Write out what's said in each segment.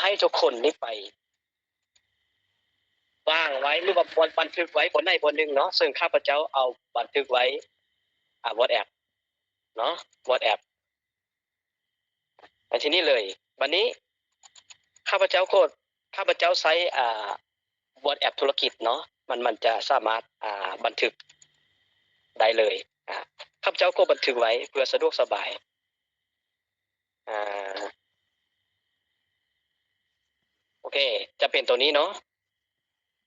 ຫ້ທຸກຄົນນີ້ໄປວາງໄວ້ ຫຼືວ່າບັນທຶກໄວ້ບ່ອນໃດບ່ອນໜຶ່ງເນາະ, ເຊິ່ງຂ້າພະເຈົ້າເອົາບັນທຶກໄວ້ ອາ WhatsApp ເນາະ, WhatsApp ໃນທີ່ນີ້ເລີຍ. ບັດນີ້ຂ້າພະເຈົ້າກໍ ຂ້າພະເຈົ້າໃຊ້ ອາ WhatsApp ທຸລະກິດເນາະ, ມັນ ມັນຈະສາມາດ ອາ ບັນທຶກໄດ້ເລີຍ. ອາ ຂ້າພະເຈົ້າກໍບັນທຶກໄວ້ເພື່ອສະດວກສະບາຍ. ອາ ໂອເຄ ຈະເປັນໂຕນີ້ເນາະ.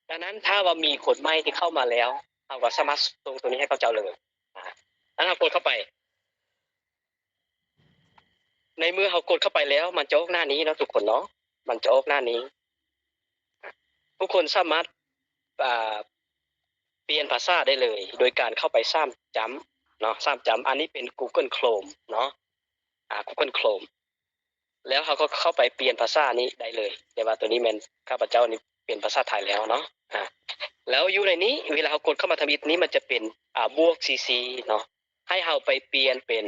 ດັ່ງນັ້ນ ຖ້າວ່າມີຄົນໃໝ່ທີ່ເຂົ້າມາແລ້ວ ເຮົາກໍສາມາດສົ່ງໂຕນີ້ໃຫ້ເຂົາເຈົ້າເລີຍ. ອາ ແລ້ວເຮົາກົດເຂົ້າໄປ. ໃນເມື່ອເຮົາກົດເຂົ້າໄປແລ້ວ ມັນຈະອອກໜ້ານີ້ເນາະທຸກຄົນເນາະ, ມັນຈະອອກໜ້ານີ້. ທຸກຄົນສາມາດ ອາ ປ່ຽນພາສາໄດ້ເລີຍ ໂດຍການເຂົ້າໄປສາມຈ້ຳເນາະ, ສາມຈ້ຳ. ອັນນີ້ເປັນ Google Chrome ເນາະ, ອາ Google Chrome. ແລ້ວເຮົາກໍເຂົ້າໄປປ່ຽນພາສານີ້ໄດ້ເລີຍ. ແຕ່ວ່າໂຕນີ້ແມ່ນ ຂ້າພະເຈົ້ານີ້ເປັນພາສາໄທແລ້ວເນາະ. ອາ ແລ້ວຢູ່ໃນນີ້ ເວລາເຮົາກົດເຂົ້າມາທຳອິດນີ້ ມັນຈະເປັນ ອາ ບວກ CC ເນາະ, ໃຫ້ເຮົາໄປປ່ຽນເປັນ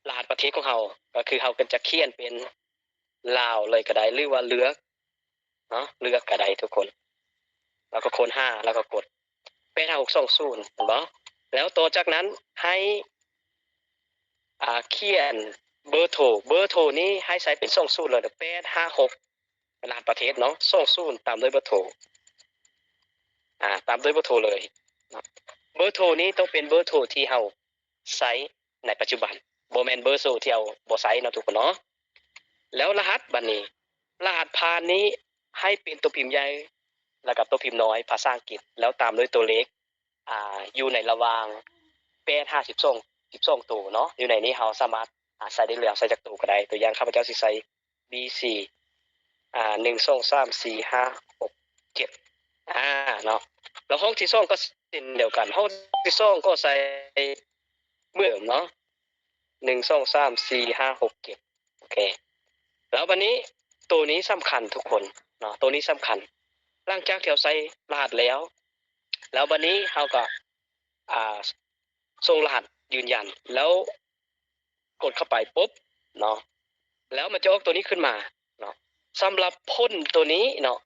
ລະຫັດປະເທດຂອງເຮົາ, ກໍຄືເຮົາກໍຈະຂຽນເປັນລາວເລີຍກໍໄດ້ ຫຼືວ່າເລືອກເນາະ, ເລືອກກໍໄດ້ທຸກຄົນ. ແລ້ວກໍຄົ້ນຫາ ແລ້ວກໍກົດ ແປດຫ້າຫົກສອງສູນ ເຫັນບໍ່? ແລ້ວຕໍ່ຈາກນັ້ນໃຫ້ ອາ ຂຽນເບີໂທ, ເບີໂທນີ້ໃຫ້ໃສ່ເປັນສອງສູນເລີຍ, ແປດຫ້າຫົກ ລະຫັດປະເທດເນາະ, ສອງສູນຕາມດ້ວຍເບີໂທ ອາ ຕາມດ້ວຍເບີໂທເລີຍເນາະ. ເບີໂທນີ້ຕ້ອງເປັນເບີໂທທີ່ເຮົາໃຊ້ໃນປັດຈຸບັນ, ບໍ່ແມ່ນເບີໂທທີ່ເຮົາບໍ່ໃຊ້ເນາະທຸກຄົນເນາະ. ແລ້ວລະຫັດບັດນີ້ ລະຫັດຜ່ານນີ້ໃຫ້ເປັນຕົວພິມໃຫຍ່ ແລ້ວກໍຕົວພິມນ້ອຍພາສາອັງກິດ ແລ້ວຕາມດ້ວຍຕົວເລກ ອາ ຢູ່ໃນລະຫວ່າງແປດຫາສິບສອງ ສິບສອງໂຕເນາະ. ຢູ່ໃນນີ້ເຮົາສາມາດ ອາ ໃສ່ໄດ້ເລີຍ, ເອົາໃສ່ຈັກໂຕກໍໄດ້. ຕົວຢ່າງ ຂ້າພະເຈົ້າຊິໃສ່ ບີ ຊີ ອາ ໜຶ່ງ ສອງ ສາມ ສີ່ ຫ້າ ຫົກ ເຈັດ ອາ ເນາະ. ແລ້ວຫ້ອງທີສອງກໍເຊັ່ນດຽວກັນ, ຫ້ອງທີສອງກໍໃສ່ເໝືອນເນາະ, ໜຶ່ງ ສອງ ສາມ ສີ່ ຫ້າ ຫົກ ເຈັດ ໂອເຄ. ແລ້ວບັດນີ້ ໂຕນີ້ສຳຄັນທຸກຄົນເນາະ, ໂຕນີ້ສຳຄັນ. ຫຼັງຈາກທີ່ເຮົາໃສ່ລະຫັດແລ້ວ ແລ້ວບັດນີ້ເຮົາກໍ ອາ ສົ່ງລະຫັດຢືນຢັນ ແລ້ວກົດເຂົ້າໄປປຸບເນາະ, ແລ້ວມັນຈະອອກໂຕນີ້ຂຶ້ນມາເນາະ. ສຳລັບຜົນໂຕນີ້ເນາະ,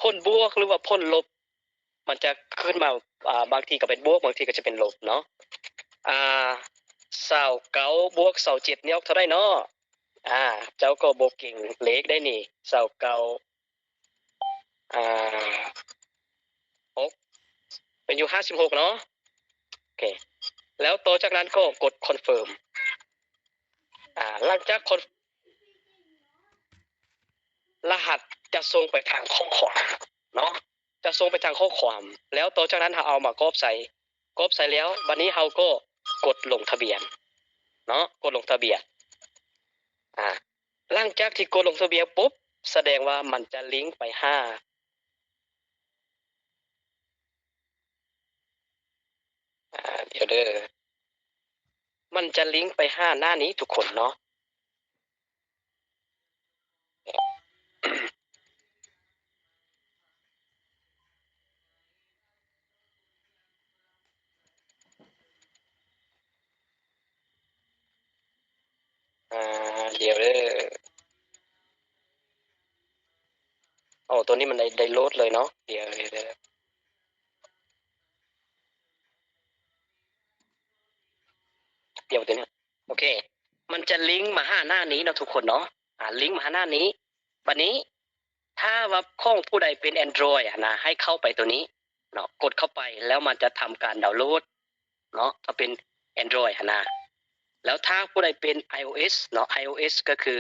ຜົນບວກ ຫຼືວ່າຜົນລົບ ມັນຈະຂຶ້ນມາ ອາ ບາງທີກໍເປັນບວກ ບາງທີກໍຈະເປັນລົບເນາະ. ອາ ຊາວເກົ້າບວກຊາວເຈັດນີ້ອອກເທົ່າໃດເນາະ? ອາ ເຈົ້າກໍບໍ່ເກັ່ງເລກໄດ໋ນີ້, ຊາວເກົ້າ ອາ ຫົກ ເປັນຢູ່ຫ້າສິບຫົກເນາະ. ໂອເຄ ແລ້ວຕໍ່ຈາກນັ້ນກໍກົດຄອນເຟີມ. ອາ ຫຼັງຈາກຄອນ ລະຫັດຈະສົ່ງໄປທາງຂໍ້ຄວາມເນາະ, ຈະສົ່ງໄປທາງຂໍ້ຄວາມ. ແລ້ວຕໍ່ຈາກນັ້ນເຮົາເອົາມາກອບໃສ່, ກອບໃສ່ແລ້ວ ບັດນີ້ເຮົາກໍກົດລົງທະບຽນເນາະ, ກົດລົງທະບຽນ. ອາ ຫຼັງຈາກທີ່ກົດລົງທະບຽນປຸບ ສະແດງວ່າມັນຈະລິງໄປຫາ ອາ ດຽວເດີ ມັນຈະລິງໄປຫາໜ້ານີ້ທຸກຄົນເນາະ. ອາ ດຽວເດີ. ໂອ້ ໂຕນີ້ມັນໄດ້ ໄດ້ໂຫຼດເລີຍເນາະ. ດຽວ ດຽວ ດຽວ ດຽວໂຕນີ້ ໂອເຄ ມັນຈະລິງມາຫາໜ້ານີ້ເນາະທຸກຄົນເນາະ. ອາ ລິງມາຫາໜ້ານີ້. ບັດນີ້ ຖ້າວ່າຂອງຜູ້ໃດເປັນ Android ຫັ້ນນະ ໃຫ້ເຂົ້າໄປໂຕນີ້ເນາະ, ກົດເຂົ້າໄປແລ້ວມັນຈະທຳການດາວໂຫຼດເນາະ ຖ້າເປັນ Android ຫັ້ນນະ. ແລ້ວຖ້າຜູ້ໃດເປັນ iOS ເນາະ, iOS ກໍຄື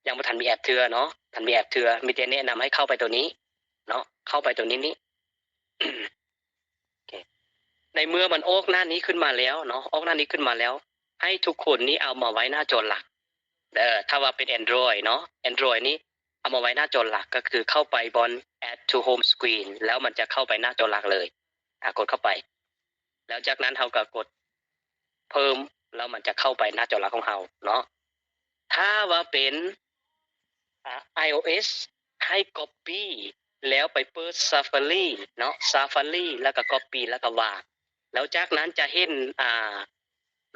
ຍັງບໍ່ທັນມີແອັບເທື່ອເນາະ, ທັນມີແອັບເທື່ອ, ມີແຕ່ແນະນຳໃຫ້ເຂົ້າໄປໂຕນີ້ເນາະ, ເຂົ້າໄປໂຕນີ້ນີ້. ໂອເຄ ໃນເມື່ອມັນອອກໜ້ານີ້ຂຶ້ນມາແລ້ວເນາະ, ອອກໜ້ານີ້ຂຶ້ນມາແລ້ວ ໃຫ້ທຸກຄົນນີ້ເອົາມາໄວ້ໜ້າຈໍຫຼັກເດີ. ຖ້າວ່າເປັນ Android ເນາະ, Android ນີ້ເອົາມາໄວ້ໜ້າຈໍຫຼັກ ກໍຄືເຂົ້າໄປບ່ອນ Add to Home Screen ແລ້ວມັນຈະເຂົ້າໄປໜ້າຈໍຫຼັກເລີຍ. ອາ ກົດເຂົ້າໄປ ແລ້ວຈາກນັ້ນເຮົາກໍກົດເພີ່ມ ແລ້ວມັນຈະເຂົ້າໄປໜ້າຈໍຫຼັກຂອງເຮົາເນາະ. ຖ້າວ່າເປັນ ອາ iOS ໃຫ້ Copy ແລ້ວໄປເປີດ Safari ເນາະ, Safari ແລ້ວກໍ Copy ແລ້ວກໍວາງ. ແລ້ວຈາກນັ້ນຈະເຫັນ ອາ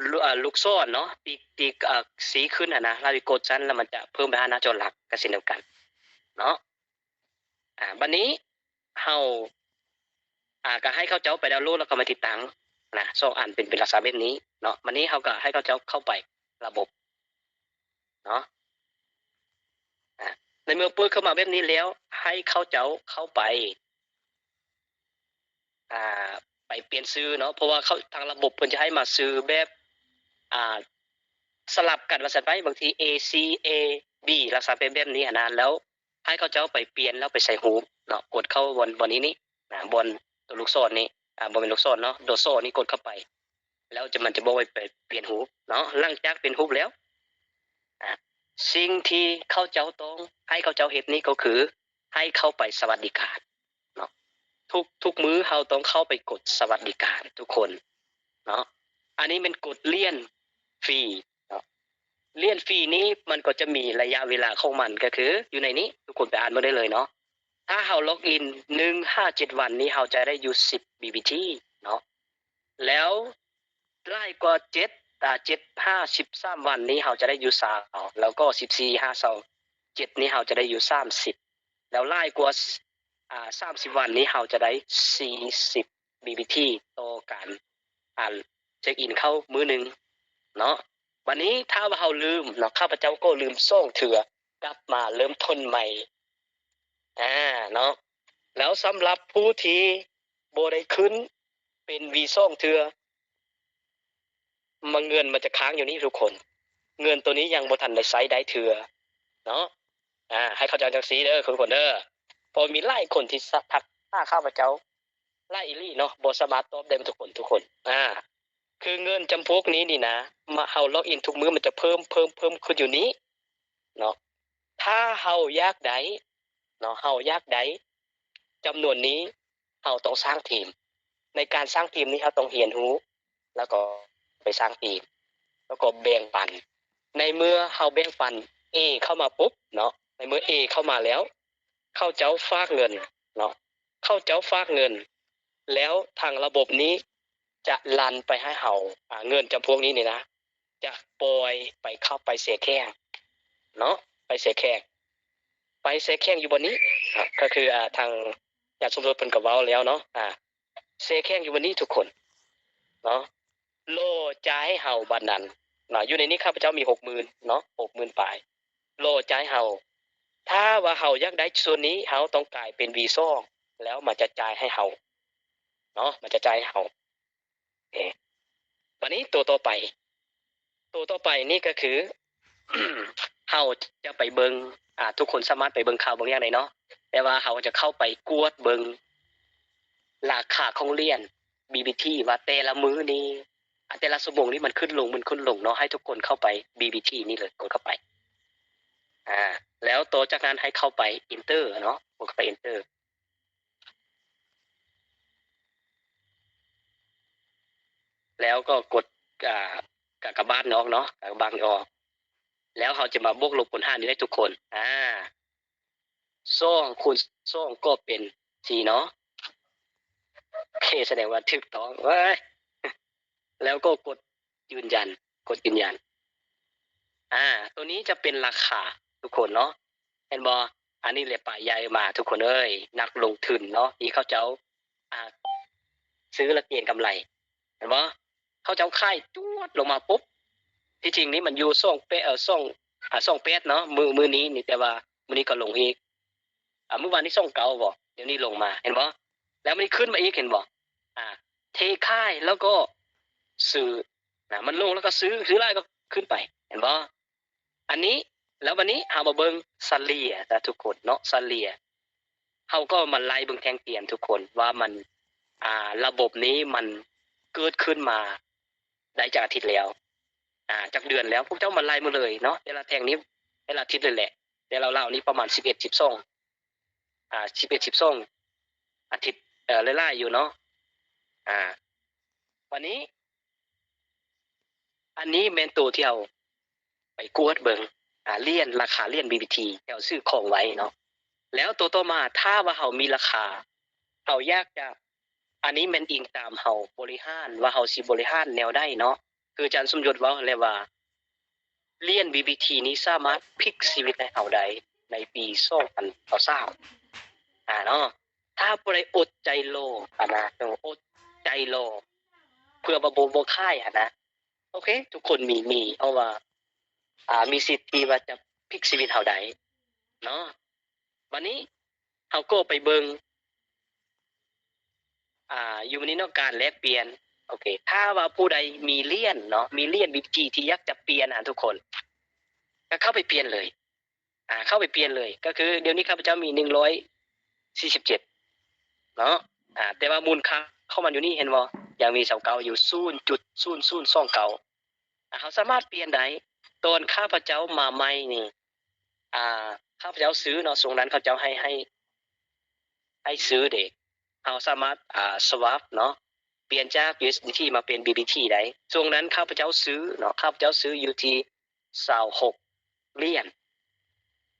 ລູກ ອ່າ ລູກສອນເນາະ ທີ່ ທີ່ ອ່າ ຊີ້ຂຶ້ນຫັ້ນນະ ເຮົາໄປກົດຊັ້ນ ແລ້ວມັນຈະເພີ່ມໄປຫາໜ້າຈໍຫຼັກກໍເຊັ່ນດຽວກັນເນາະ. ອ່າ ບັດນີ້ເຮົາ ອ່າ ກໍໃຫ້ເຂົາເຈົ້າໄປດາວໂຫຼດ ແລ້ວກໍມາຕິດຕັ້ງນະ ສອງອັນເປັນ ເປັນລັກສະນະແບບນີ້ເນາະ. ບັດນີ້ເຮົາກໍໃຫ້ເຂົາເຈົ້າເຂົ້າໄປລະບົບເນາະ. ອ່າ ໃນເມື່ອເປີດເຂົ້າມາແບບນີ້ແລ້ວ ໃຫ້ເຂົາເຈົ້າເຂົ້າໄປ ອ່າ ໄປປ່ຽນຊື່ເນາະ ເພາະວ່າເຂົາ ທາງລະບົບເພິ່ນຈະໃຫ້ມາຊື່ແບບ ອ່າ ສະຫຼັບກັນວ່າຊັ້ນໄປ ບາງທີ A C A B ລັກສະນະເປັນແບບນີ້ຫັ້ນນະ ແລ້ວໃຫ້ເຂົາເຈົ້າໄປປ່ຽນ ແລ້ວໄປໃສ່ຮູບເນາະ. ກົດເຂົ້າບ່ອນ ບ່ອນນີ້ນີ້ ອ່າ ບ່ອນຕົວລູກສອນນີ້ ອ່າ ບໍ່ແມ່ນລູກສອນເນາະ ຕົວສໍນີ້ກົດເຂົ້າໄປ ແລ້ວຈະ ມັນຈະບອກໃຫ້ໄປປ່ຽນຮູບເນາະ. ຫຼັງຈາກປ່ຽນຮູບແລ້ວ ອ່າ ສິ່ງທີ່ເຂົາເຈົ້າຕ້ອງ ໃຫ້ເຂົາເຈົ້າເຮັດນີ້ກໍຄື ໃຫ້ເຂົ້າໄປສະຫວັດດີການເນາະ. ທຸກ ທຸກມື້ເຮົາຕ້ອງເຂົ້າໄປກົດສະຫວັດດີການທຸກຄົນເນາະ. ອັນນີ້ແມ່ນກົດຫຼຽນຟຣີເນາະ. ຫຼຽນຟຣີນີ້ມັນກໍຈະມີໄລຍະເວລາຂອງມັນ ກໍຄືຢູ່ໃນນີ້ ທຸກຄົນໄປອ່ານເບິ່ງໄດ້ເລີຍເນາະ. ຖ້າເຮົາລັອກອິນໜຶ່ງຫາເຈັດວັນນີ້ ເຮົາຈະໄດ້ຢູ່ສິບ BBT ເນາະ. ແລ້ວຫຼາຍກວ່າເຈັດ ອ່າ ເຈັດຫາສິບສາມວັນນີ້ ເຮົາຈະໄດ້ຢູ່ຊາວ ແລ້ວກໍສິບສີ່ຫາຊາວເຈັດນີ້ ເຮົາຈະໄດ້ຢູ່ສາມສິບ ແລ້ວຫຼາຍກວ່າ ອ່າ ສາມສິບວັນນີ້ ເຮົາຈະໄດ້ສີ່ສິບ BBT ຕໍ່ການ ອ່າ ເຊັກອິນເຂົ້າມື້ໜຶ່ງເນາະ. ບັດນີ້ຖ້າວ່າເຮົາລືມເນາະ ຂ້າພະເຈົ້າກໍລືມສອງເທື່ອ ກັບມາເລີ່ມຕົ້ນໃໝ່ ອ່າ ເນາະ. ແລ້ວສຳລັບຜູ້ທີ່ບໍ່ໄດ້ຂຶ້ນເປັນ V ສອງເທື່ອ ມັນ ເງິນມັນຈະຄ້າງຢູ່ນີ້ທຸກຄົນ. ເງິນໂຕນີ້ຍັງບໍ່ທັນໄດ້ໃຊ້ໄດ້ເທື່ອເນາະ. ອ່າ ໃຫ້ເຂົ້າໃຈຈັ່ງຊີ້ເດີທຸກຄົນເດີ ເພາະມີຫຼາຍຄົນທີ່ ສະ ທັກຫາຂ້າພະເຈົ້າຫຼາຍອີ່ຫຼີເນາະ ບໍ່ສາມາດຕອບໄດ້ໝົດທຸກຄົນ ທຸກຄົນ. ອ່າ ຄືເງິນຈຳພວກນີ້ນີ້ນະ ມາ ເຮົາລັອກອິນທຸກມື້ ມັນຈະເພີ່ມ ເພີ່ມ ເພີ່ມຂຶ້ນຢູ່ນີ້ເນາະ. ຖ້າເຮົາຢາກໄດ້ເນາະ ເຮົາຢາກໄດ້ຈຳນວນນີ້ ເຮົາຕ້ອງສ້າງທີມ. ໃນການສ້າງທີມນີ້ ເຮົາຕ້ອງຮຽນຮູ້ ແລ້ວກໍໄປສ້າງທີມ ແລ້ວກໍແບ່ງປັນ. ໃນເມື່ອເຮົາແບ່ງປັນ A ເຂົ້າມາປຸບເນາະ ໃນເມື່ອ A ເຂົ້າມາແລ້ວ ເຂົາເຈົ້າຝາກເງິນເນາະ ເຂົາເຈົ້າຝາກເງິນ ແລ້ວທາງລະບົບນີ້ຈະລັນໄປໃຫ້ເຮົາ ອ່າ ເງິນຈຳພວກນີ້ນີ້ນະ ຈະປ່ອຍໄປ ເຂົ້າໄປແຊ່ແຂງເນາະ ໄປແຊ່ແຂງ ໄປແຊ່ແຂງຢູ່ບ່ອນນີ້ ອ່າ ກໍຄື ອ່າ ທາງຍາດສົມທົບເພິ່ນກໍເວົ້າແລ້ວເນາະ ອ່າ ແຊ່ແຂງຢູ່ບ່ອນນີ້ທຸກຄົນເນາະ ລໍຈ່າຍໃຫ້ເຮົາບາດນັ້ນເນາະ. ຢູ່ໃນນີ້ຂ້າພະເຈົ້າມີຫົກໝື່ນເນາະ ຫົກໝື່ນປາຍ ລໍຈ່າຍເຮົາ. ຖ້າວ່າເຮົາຢາກໄດ້ສ່ວນນີ້ ເຮົາຕ້ອງກາຍເປັນ V ສອງ ແລ້ວມັນຈະຈ່າຍໃຫ້ເຮົາເນາະ ມັນຈະຈ່າຍໃຫ້ເຮົາ. ເອ ບາດນີ້ໂຕຕໍ່ໄປ ໂຕຕໍ່ໄປນີ້ກໍຄື ເຮົາຈະໄປເບິ່ງ ອ່າ ທຸກຄົນສາມາດໄປເບິ່ງຂ່າວເບິ່ງຫຍັງໄດ້ເນາະ ແຕ່ວ່າເຮົາຈະເຂົ້າໄປກວດເບິ່ງລາຄາຂອງຫຼຽນ BBT ວ່າແຕ່ລະມື້ນີ້ ອ່າ ແຕ່ລະຊົ່ວໂມງນີ້ມັນຂຶ້ນລົງ ມັນຂຶ້ນລົງເນາະ. ໃຫ້ທຸກຄົນເຂົ້າໄປ BBT ນີ້ເລີຍ ກົດເຂົ້າໄປ ອ່າ ແລ້ວຕໍ່ຈາກນັ້ນໃຫ້ເຂົ້າໄປ Enter ເນາະ ກົດເຂົ້າໄປ Enter ແລ້ວກໍກົດ ອ່າ ກາກະບາດນີ້ອອກເນາະ ກາກະບາດນີ້ອອກ ແລ້ວເຮົາຈະມາບວກລົບຄູນຫານຢູ່ໃນທຸກຄົນ ອ່າ ສອງຄູນສອງກໍເປັນສີ່ເນາະ. ໂອເຄ ສະແດງວ່າຖືກຕ້ອງເວີຍ ແລ້ວກໍກົດຢືນຢັນ ກົດຢືນຢັນ. ອ່າ ໂຕນີ້ຈະເປັນລາຄາທຸກຄົນເນາະ ເຫັນບໍ່? ອັນນີ້ແຫຼະ ປາໃຫຍ່ມາທຸກຄົນເອີຍ ນັກລົງທຶນເນາະ ທີ່ເຂົາເຈົ້າ ອ່າ ຊື້ແລ້ວເກັງກຳໄລ ເຫັນບໍ່? ເຂົາເຈົ້າຂາຍຈວດລົງມາປຸບ ທີ່ຈິງນີ້ມັນຢູ່ສອງແປດ ເອີ ສອງ ອ່າ ສອງແປດເນາະ ມື້ ມື້ນີ້ນີ້ ແຕ່ວ່າມື້ນີ້ກໍລົງອີກ ອ່າ ມື້ວານນີ້ສອງເກົ້າບໍ່ ດຽວນີ້ລົງມາ ເຫັນບໍ່? ແລ້ວມັນຂຶ້ນມາອີກ ເຫັນບໍ່? ອ່າ ເທຂາຍແລ້ວກໍຊື້ນະ ມັນລົງແລ້ວກໍຊື້ ຊື້ຫຼາຍກໍຂຶ້ນໄປ ເຫັນບໍ່? ອັນນີ້ ແລ້ວບັດນີ້ເຮົາມາເບິ່ງສະເລ່ຍນະທຸກຄົນເນາະ ສະເລ່ຍ ເຮົາກໍມາໄລ່ເບິ່ງແທ່ງທຽນທຸກຄົນວ່າມັນ ອ່າ ລະບົບນີ້ມັນເກີດຂຶ້ນມາໄດ້ຈັກອາທິດແລ້ວ ອ່າ ຈັກເດືອນແລ້ວ ພວກເຈົ້າມາໄລ່ໝົດເລີຍເນາະ ແຕ່ລະແທ່ງນີ້ ແຕ່ລະອາທິດເລີຍແຫຼະ ແຕ່ລາວໆນີ້ປະມານສິບເອັດ ສິບສອງ ອ່າ ສິບເອັດ ສິບສອງ ອາທິດ ເອີ ຫຼາຍໆຢູ່ເນາະ ອ່າ ບັດນີ້ ອັນນີ້ແມ່ນໂຕທີ່ເຮົາໄປກວດເບິ່ງ ອ່າ ຫຼຽນ ລາຄາຫຼຽນ BBT ທີ່ເຮົາຊື້ຂອງໄວ້ເນາະ ແລ້ວໂຕຕໍ່ມາ ຖ້າວ່າເຮົາມີລາຄາ ເຮົາຢາກຈະ ອັນນີ້ແມ່ນອີງຕາມເຮົາບໍລິຫານ ວ່າເຮົາຊິບໍລິຫານແນວໃດເນາະ ຄືອາຈານສົມຍົດເວົ້າຫັ້ນແຫຼະວ່າ ຫຼຽນ ບີບີທີ ນີ້ສາມາດພລິກຊີວິດໃຫ້ເຮົາໄດ້ໃນປີສອງພັນຊາວສາມ ອາເນາະ. ຖ້າຜູ້ໃດອົດໃຈລໍຫັ້ນນະ ເອີ ອົດໃຈລໍ ເພື່ອວ່າບໍ່ ບໍ່ຂາຍຫັ້ນນະ ໂອເຄ ທຸກຄົນມີ ມີ ເພາະວ່າ ອາ ມີສິດທີ່ວ່າຈະພລິກຊີວິດເຮົາໄດ້ເນາະ. ບັດນີ້ເຮົາກໍໄປເບິ່ງ ອາ ຢູ່ມື້ນີ້ເນາະ ການແລກປ່ຽນ. ໂອເຄ ຖ້າວ່າຜູ້ໃດມີຫຼຽນເນາະ ມີຫຼຽນ ບີບີທີ ທີ່ຢາກຈະປ່ຽນຫັ້ນ ທຸກຄົນ ກໍເຂົ້າໄປປ່ຽນເລີຍ ອາ ເຂົ້າໄປປ່ຽນເລີຍ. ກໍຄືດຽວນີ້ຂ້າພະເຈົ້າມີໜຶ່ງຮ້ອຍສີ່ສິບເຈັດເນາະ ອາ ແຕ່ວ່າມູນຄ່າຂອງມັນຢູ່ນີ້ ເຫັນບໍ່ ຍັງມີຊາວເກົ້າຢູ່ ສູນຈຸດສູນສູນສອງເກົ້າ. ອາ ເຮົາສາມາດປ່ຽນໄດ້. ຕອນຂ້າພະເຈົ້າມາໃໝ່ນີ້ ອາ ຂ້າພະເຈົ້າຊື້ເນາະ ຊ່ວງນັ້ນເຂົາເຈົ້າໃຫ້ ໃຫ້ ໃຫ້ຊື້ເດ້ ເຮົາສາມາດ ອາ ສະວັບເນາະ ປ່ຽນຈາກ ຢູເອສດີທີ ມາເປັນ ບີບີທີ ໄດ້. ຊ່ວງນັ້ນຂ້າພະເຈົ້າຊື້ເນາະ ຂ້າພະເຈົ້າຊື້ຢູ່ທີ່ຊາວຫົກຫຼຽນ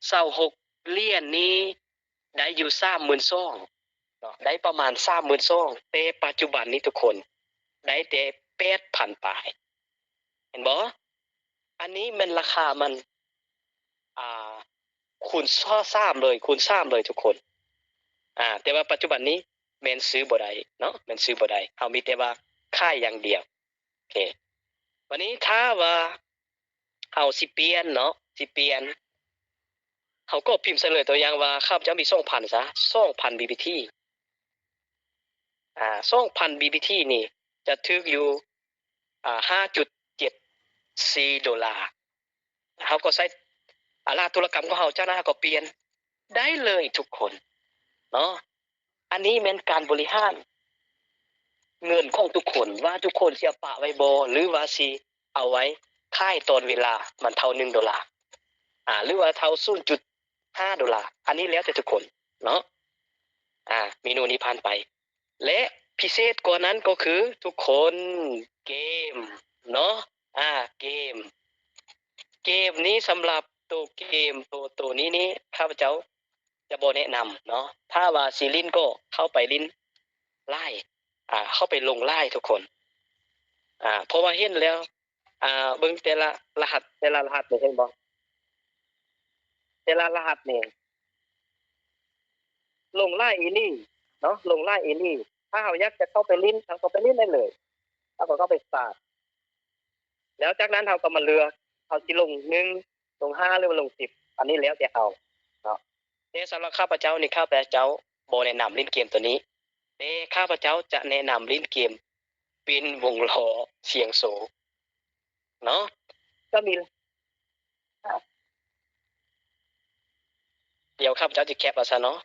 ຊາວຫົກຫຼຽນນີ້ ໄດ້ຢູ່ສາມໝື່ນສອງເນາະ ໄດ້ປະມານສາມໝື່ນສອງ ແຕ່ປັດຈຸບັນນີ້ທຸກຄົນ ໄດ້ແຕ່ແປດພັນປາຍ ເຫັນບໍ່? ອັນນີ້ແມ່ນລາຄາມັນ ອ່າ ຄູນສາມເລີຍ ຄູນສາມເລີຍທຸກຄົນ. ອາ ແຕ່ວ່າປັດຈຸບັນນີ້ແມ່ນຊື້ບໍ່ໄດ້ເນາະ ແມ່ນຊື້ບໍ່ໄດ້ ເຮົາມີແຕ່ວ່າຂາຍຢ່າງດຽວ. ເຄ ບັດນີ້ຖ້າວ່າເຮົາຊິປ່ຽນເນາະ ຊິປ່ຽນ ເຮົາກໍພິມໃສ່ເລີຍ ຕົວຢ່າງວ່າຂ້າພະເຈົ້າມີສອງພັນຊະ ສອງພັນ ບີບີທີ ອາ ສອງພັນ ບີບີທີ ນີ້ຈະຖືກຢູ່ ອາ ຫ້າຈຸດເຈັດສີ່ໂດລາ. ເຮົາກໍໃຊ້ ອາ ລະຫັດທຸລະກຳຂອງເຮົາ ຈາກນັ້ນເຮົາກໍປ່ຽນໄດ້ເລີຍທຸກຄົນເນາະ. ອັນນີ້ແມ່ນການບໍລິຫານເງິນຂອງທຸກຄົນ ວ່າທຸກຄົນຊິເອົາປະໄວ້ບໍ່ ຫຼືວ່າຊິເອົາໄວ້ຂາຍຕອນເວລາມັນເທົ່າໜຶ່ງໂດລາ ອາ ຫຼືວ່າເທົ່າສູນຈຸດຫ້າໂດລາ ອັນນີ້ແລ້ວແຕ່ທຸກຄົນເນາະ. ອາ ເມນູນີ້ຜ່ານໄປ ແລະ ພິເສດກວ່ານັ້ນກໍຄືທຸກຄົນ ເກມເນາະ ອາ ເກມ ເກມນີ້ສຳລັບໂຕເກມ ໂຕ ໂຕນີ້ນີ້ ຂ້າພະເຈົ້າຈະບໍ່ແນະນຳເນາະ. ຖ້າວ່າຊິຫຼິ້ນກໍເຂົ້າໄປຫຼິ້ນຫຼາຍ ອາ ເຂົ້າໄປລົງຫຼາຍທຸກຄົນ ອາ ເພາະວ່າເຫັນແລ້ວ ອາ ເບິ່ງແຕ່ລະລະຫັດ ແຕ່ລະລະຫັດນີ້ ເຫັນບໍ່? ແຕ່ລະລະຫັດນີ້ ລົງຫຼາຍອີ່ຫຼີເນາະ ລົງຫຼາຍອີ່ຫຼີ. ຖ້າເຮົາຢາກຈະເຂົ້າໄປຫຼິ້ນ ເຮົາກໍໄປຫຼິ້ນໄດ້ເລີຍ ເຮົາກໍເຂົ້າໄປສະຕາດ ແລ້ວຈາກນັ້ນເຮົາກໍມາເລືອກ ເຮົາຊິລົງໜຶ່ງ ລົງຫ້າ ຫຼືວ່າລົງສິບ ອັນນີ້ແລ້ວແຕ່ເຮົາເນາະ. ແຕ່ສຳລັບຂ້າພະເຈົ້ານີ້ ຂ້າພະເຈົ້າບໍ່ແນະນຳຫຼິ້ນເກມໂຕນີ້ ແຕ່ຂ້າພະເຈົ້າຈະແນະນຳຫຼິ້ນເກມປິ່ນວົງລໍ້ສ່ຽງໂຊເນາະ. ກໍມີ ດຽວຂ້າພະເຈົ້າຈະແຄປເອົາຊະເນາະ.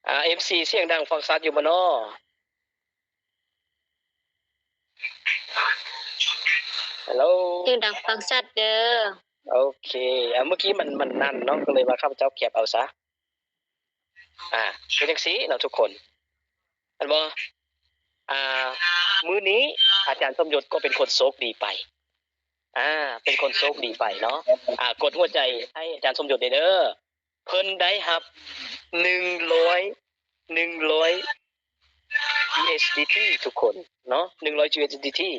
ອາ ເອັມຊີ ສຽງດັງຟັງຊັດຢູ່ບໍ່ນໍ? ຮັລໂຫຼ ສຽງດັງຟັງຊັດເດີ. ໂອເຄ ອາ ເມື່ອກີ້ມັນ ມັນນັ້ນເນາະ ກໍເລີຍວ່າຂ້າພະເຈົ້າແຄປເອົາຊະ. ອາ ເປັນຈັ່ງຊີ້ເນາະທຸກຄົນ ແມ່ນບໍ່? ອາ ມື້ນີ້ອາຈານສົມຍົດກໍເປັນຄົນໂຊກດີໄປ ອາ ເປັນຄົນໂຊກດີໄປເນາະ. ອາ ກົດຫົວໃຈໃຫ້ອາຈານສົມຍົດແດ່ເດີ. ເພິ່ນໄດ້ຮັບໜຶ່ງຮ້ອຍ ໜຶ່ງຮ້ອຍ ຢູເອສດີທີ ທຸກຄົນເນາະ ໜຶ່ງຮ້ອຍ ຢູເອສດີທີ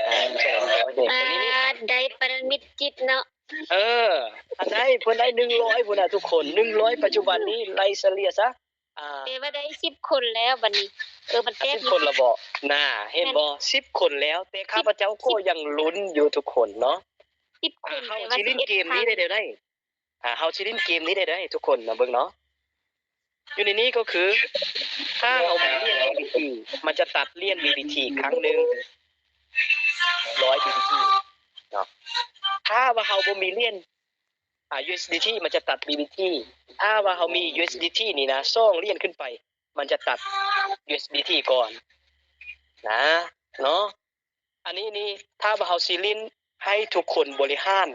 ອາ ໄດ້ປະນິມິດຈິດເນາະ. ເອີ ອັນໃດເພິ່ນໄດ້ໜຶ່ງຮ້ອຍພຸ້ນນະທຸກຄົນ ໜຶ່ງຮ້ອຍ ປັດຈຸບັນນີ້ໄລ່ສະເລ່ຍຊະ ອາ ແປວ່າໄດ້ສິບຄົນແລ້ວບັດນີ້. ເອີ ມັນແຕກ ສິບຄົນລະບໍ? ນາ ເຫັນບໍ່ ສິບຄົນແລ້ວ ແຕ່ຂ້າພະເຈົ້າກໍຍັງລຸ້ນຢູ່ທຸກຄົນເນາະ. ສິບຄົນ ອາ ເຮົາຊິຫຼິ້ນເກມນີ້ໄດ້ແນວໃດ? ອາ ເຮົາຊິຫຼິ້ນເກມນີ້ໄດ້ເດີທຸກຄົນ ມາເບິ່ງເນາະ. ຢູ່ໃນນີ້ກໍຄື ຖ້າເຮົາມີຫຼຽນ ບີບີທີ ມັນຈະຕັດຫຼຽນ ບີບີທີ ຄັ້ງໜຶ່ງ ຮ້ອຍ ບີບີທີ ເນາະ. ຖ້າວ່າເຮົາບໍ່ມີຫຼຽນ ອາ ຢູເອສດີທີ ມັນຈະຕັດ ບີບີທີ ຖ້າວ່າເຮົາມີ ຢູເອສດີທີ ນີ້ນະ ສອງຫຼຽນຂຶ້ນໄປ ມັນຈະຕັດ ຢູເອສດີທີ ກ່ອນນະ ເນາະ. ອັນນີ້ນີ້ ຖ້າວ່າເຮົາຊິຫຼິ້ນ ໃຫ້ທຸກຄົນບໍລິຫານ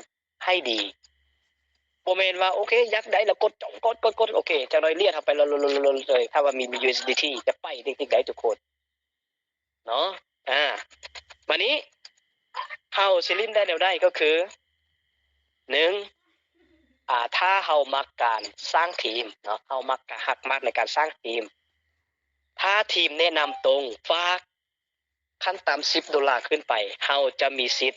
ໃຫ້ດີ ບໍ່ແມ່ນວ່າ ໂອເຄ ຢາກໄດ້ແລ້ວກົດຈ້ອງ ກົດ ກົດ ກົດ ໂອເຄ ຈັກໜ້ອຍລຽນເຮົາໄປເລີຍ ຖ້າວ່າມີ USDT ຈະໄປຕິກໆໄດ້ທຸກຄົນເນາະ. ອາ ບາດນີ້ເຮົາຊິຫຼິ້ນໄດ້ແນວໃດ ກໍຄື ໜຶ່ງ ອາ ຖ້າເຮົາມັກການສ້າງທີມເນາະ ເຮົາມັກ ຮັກມັກໃນການສ້າງທີມ ຖ້າທີມແນະນຳຕົງ ຝາກ ຂັ້ນຕ່ຳສິບໂດລາຂຶ້ນໄປ ເຮົາຈະມີສິດ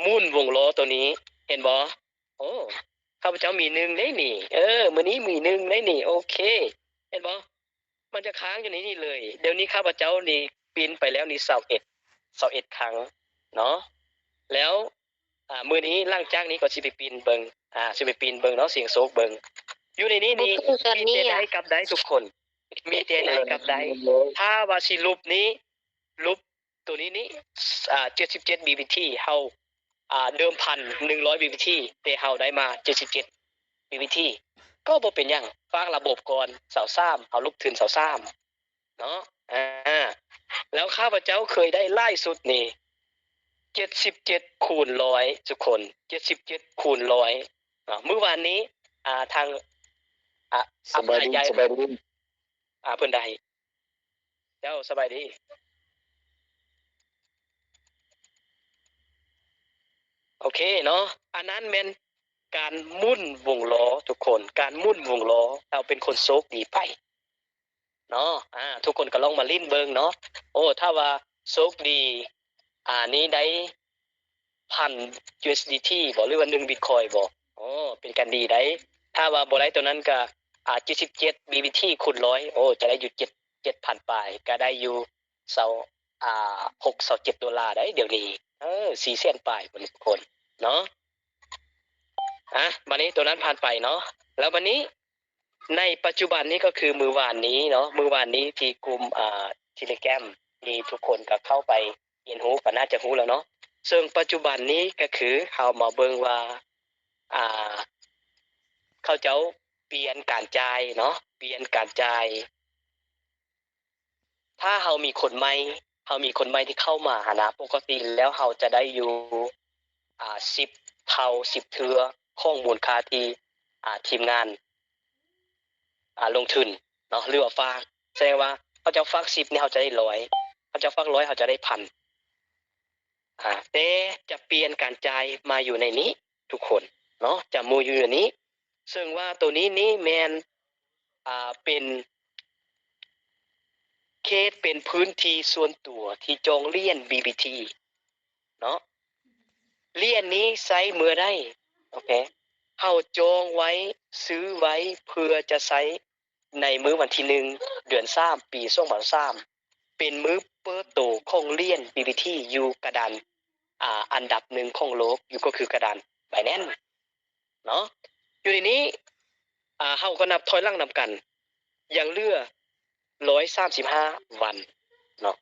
ໝູນວົງລໍ້ໂຕນີ້ ເຫັນບໍ່? ໂອ້ ຂ້າພະເຈົ້າມີໜຶ່ງໄດ້ນີ້ ເອີ ມື້ນີ້ມີໜຶ່ງໄດ້ນີ້ ໂອເຄ ເຫັນບໍ່? ມັນຈະຄ້າງຢູ່ໃນນີ້ເລີຍ. ດຽວນີ້ຂ້າພະເຈົ້ານີ້ປິ່ນໄປແລ້ວນີ້ຊາວເອັດ ຊາວເອັດຄັ້ງເນາະ ແລ້ວ ອາ ມື້ນີ້ຫຼັງຈາກນີ້ກໍຊິໄປປິ່ນເບິ່ງ ອາ ຊິໄປປິ່ນເບິ່ງເນາະ ສ່ຽງໂຊກເບິ່ງ ຢູ່ໃນນີ້ນີ້ ບໍ່ຄືກັນນີ້ ມີແຕ່ໄດ້ກັບໄດ້ທຸກຄົນ ມີແຕ່ໄດ້ກັບໄດ້. ຖ້າວ່າຊິຫຼຸບນີ້ ຫຼຸບໂຕນີ້ນີ້ ອາ ເຈັດສິບເຈັດ BBT ເຮົາ ອາ ເດີມພັນໜຶ່ງຮ້ອຍ BBT ແຕ່ເຮົາໄດ້ມາເຈັດສິບເຈັດ BBT ກໍບໍ່ເປັນຫຍັງ ຝາກລະບົບກ່ອນ ຊາວສາມ ເຮົາຫຼຸບທຶນຊາວສາມ ເນາະ ອາ ແລ້ວຂ້າພະເຈົ້າເຄີຍໄດ້ຫຼາຍສຸດນີ້ ເຈັດສິບເຈັດຄູນຮ້ອຍ ທຸກຄົນ ເຈັດສິບເຈັດຄູນຮ້ອຍເນາະ. ມື້ວານນີ້ ອາ ທາງ ອາ ສະບາຍດີ ສະບາຍດີ ອາ ເພິ່ນໄດ້ ເຈົ້າ ສະບາຍດີ ໂອເຄເນາະ. ອັນນັ້ນແມ່ນການໝູນວົງລໍ້ ທຸກຄົນ ການໝູນວົງລໍ້ ເຮົາເປັນຄົນໂຊກດີໄປ ເນາະ ອາ ທຸກຄົນກໍລອງມາຫຼິ້ນເບິ່ງເນາະ. ໂອ້ ຖ້າວ່າໂຊກດີ ອາ ນີ້ໄດ້ພັນ USDT ບໍ ຫຼືວ່າໜຶ່ງ Bitcoin ບໍ ໂອ້ ເປັນການດີໄດ໋. ຖ້າວ່າບໍ່ໄດ້ໂຕນັ້ນກໍ ອາ ເຈັດສິບເຈັດ BBT ຄູນຮ້ອຍ ໂອ້ ຈະໄດ້ຢູ່ເຈັດ ເຈັດພັນປາຍ ກໍໄດ້ຢູ່ຊາວ ອາ ຫົກ ຊາວເຈັດໂດລາໄດ໋ ດຽວນີ້ ເອີ ສີ່ແສນປາຍພຸ້ນທຸກຄົນເນາະ. ອາ ບາດນີ້ໂຕນັ້ນຜ່ານໄປເນາະ ແລ້ວບາດນີ້ ໃນປັດຈຸບັນນີ້ກໍຄືມື້ວານນີ້ເນາະ ມື້ວານນີ້ທີ່ກຸ່ມ ອາ Telegram ທີ່ທຸກຄົນກໍເຂົ້າໄປຮຽນຮູ້ກໍໜ້າຈະຮູ້ແລ້ວເນາະ. ເຊິ່ງປັດຈຸບັນນີ້ກໍຄືເຮົາມາເບິ່ງວ່າ ອາ ເຂົາເຈົ້າປ່ຽນການຈ່າຍເນາະ ປ່ຽນການຈ່າຍ ຖ້າເຮົາມີຄົນໃໝ່ ເຮົາມີຄົນໃໝ່ທີ່ເຂົ້າມາຫັ້ນນະ ປົກກະຕິແລ້ວເຮົາຈະໄດ້ຢູ່ ອາ ສິບເທົ່າ ສິບເທື່ອຂອງມູນຄ່າທີ່ ອາ ທີມງານ ອາ ລົງທຶນເນາະ ຫຼືວ່າຝາກ. ສະແດງວ່າເຂົາເຈົ້າຝາກສິບນີ້ ເຮົາຈະໄດ້ຮ້ອຍ ເຂົາເຈົ້າຝາກຮ້ອຍ ເຮົາຈະໄດ້ພັນ. ອາ ແຕ່ຈະປ່ຽນການຈ່າຍມາຢູ່ໃນນີ້ທຸກຄົນເນາະ ຈະໝູ່ຢູ່ໃນນີ້. ເຊິ່ງວ່າໂຕນີ້ນີ້ແມ່ນ ອາ ເປັນເຂດ ເປັນພື້ນທີ່ສ່ວນຕົວທີ່ຈອງຫຼຽນ BBT ເນາະ. ຫຼຽນນີ້ໃຊ້ເມື່ອໃດ? ໂອເຄ ເຮົາຈອງໄວ້ ຊື້ໄວ້ ເພື່ອຈະໃຊ້ໃນມື້ວັນທີໜຶ່ງ ເດືອນສາມ ປີສອງພັນຊາວສາມ ເປັນມື້ເປີດໂຕຂອງຫຼຽນ BBT ຢູ່ກະດານ ອາ ອັນດັບໜຶ່ງຂອງໂລກ ຢູ່ ກໍຄືກະດານ Binance ເນາະ. ຢູ່ໃນນີ້ ອາ ເຮົາກໍນັບຖອຍຫຼັງນຳກັນ ຍັງເຫຼືອຮ້ອຍສາມສິບຫ້າວັນເນາະ.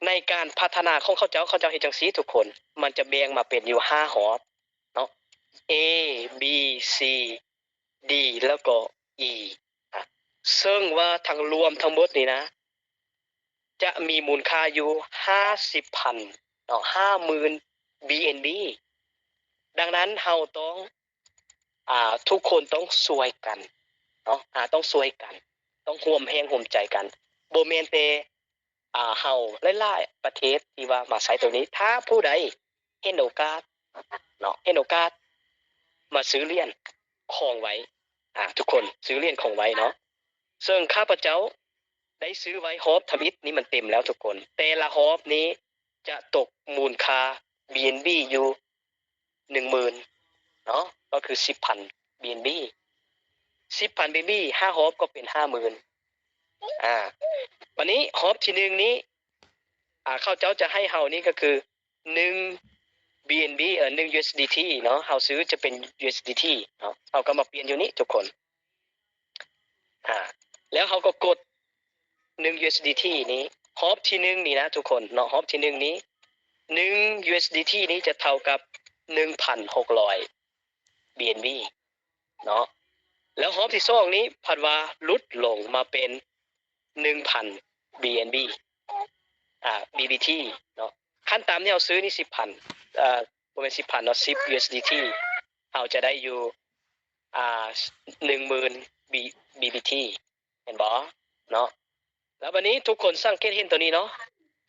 ໃນການພັດທະນາຂອງເຂົາເຈົ້າ ເຂົາເຈົ້າເຮັດຈັ່ງຊີ້ທຸກຄົນ ມັນຈະແບ່ງມາເປັນຢູ່ຫ້າຮອບເນາະ A B C D ແລ້ວກໍ E ອາ ເຊິ່ງວ່າທັງລວມທັງໝົດນີ້ນະ ຈະມີມູນຄ່າຢູ່ຫ້າສິບພັນເນາະ ຫ້າໝື່ນ BNB. ດັ່ງນັ້ນເຮົາຕ້ອງ ອາ ທຸກຄົນຕ້ອງຊ່ວຍກັນເນາະ ອາ ຕ້ອງຊ່ວຍກັນ ຕ້ອງຮ່ວມແຮງຮ່ວມໃຈກັນ ບໍ່ແມ່ນແຕ່ ອາ ເຮົາ ຫຼາຍໆປະເທດທີ່ວ່າມາໃຊ້ໂຕນີ້ ຖ້າຜູ້ໃດເຫັນໂອກາດເນາະ ເຫັນໂອກາດມາຊື້ຫຼຽນຄອງໄວ້ ອາ ທຸກຄົນຊື້ຫຼຽນຄອງໄວ້ເນາະ. ເຊິ່ງຂ້າພະເຈົ້າໄດ້ຊື້ໄວ້ຮອບທຳອິດນີ້ ມັນເຕັມແລ້ວທຸກຄົນ ແຕ່ລະຮອບນີ້ຈະຕົກມູນຄ່າ BNB ຢູ່ ໜຶ່ງໝື່ນເນາະ ກໍຄືສິບພັນ BNB ສິບພັນ BNB ຫ້າຮອບກໍເປັນຫ້າໝື່ນ. ອາ ບາດນີ້ຮອບທີໜຶ່ງນີ້ ອາ ເຂົາເຈົ້າຈະໃຫ້ເຮົານີ້ກໍຄືໜຶ່ງ BNB ເອີ ໜຶ່ງ USDT ເນາະ ເຮົາຊື້ຈະເປັນ USDT ເນາະ ເຮົາກໍມາປ່ຽນຢູ່ນີ້ທຸກຄົນ. ອາ ແລ້ວເຮົາກໍກົດໜຶ່ງ USDT ນີ້ ຮອບທີໜຶ່ງນີ້ນະທຸກຄົນເນາະ ຮອບທີໜຶ່ງນີ້ ໜຶ່ງ USDT ນີ້ຈະເທົ່າກັບໜຶ່ງພັນຫົກຮ້ອຍ BNB ເນາະ. ແລ້ວຮອບທີສອງນີ້ພັດວ່າຫຼຸດລົງມາເປັນໜຶ່ງພັນ BNB ອາ BBT ເນາະ. ຂັ້ນຕ່ຳທີ່ເຮົາຊື້ນີ້ສິບພັນ ເອີ ບໍ່ແມ່ນສິບພັນເນາະ ສິບ USDT ເຮົາຈະໄດ້ຢູ່ ອ່າ ໜຶ່ງໝື່ນ B- BBT ແມ່ນບໍ່ເນາະ? ແລ້ວບັດນີ້ທຸກຄົນສັງເກດເຫັນໂຕນີ້ເນາະ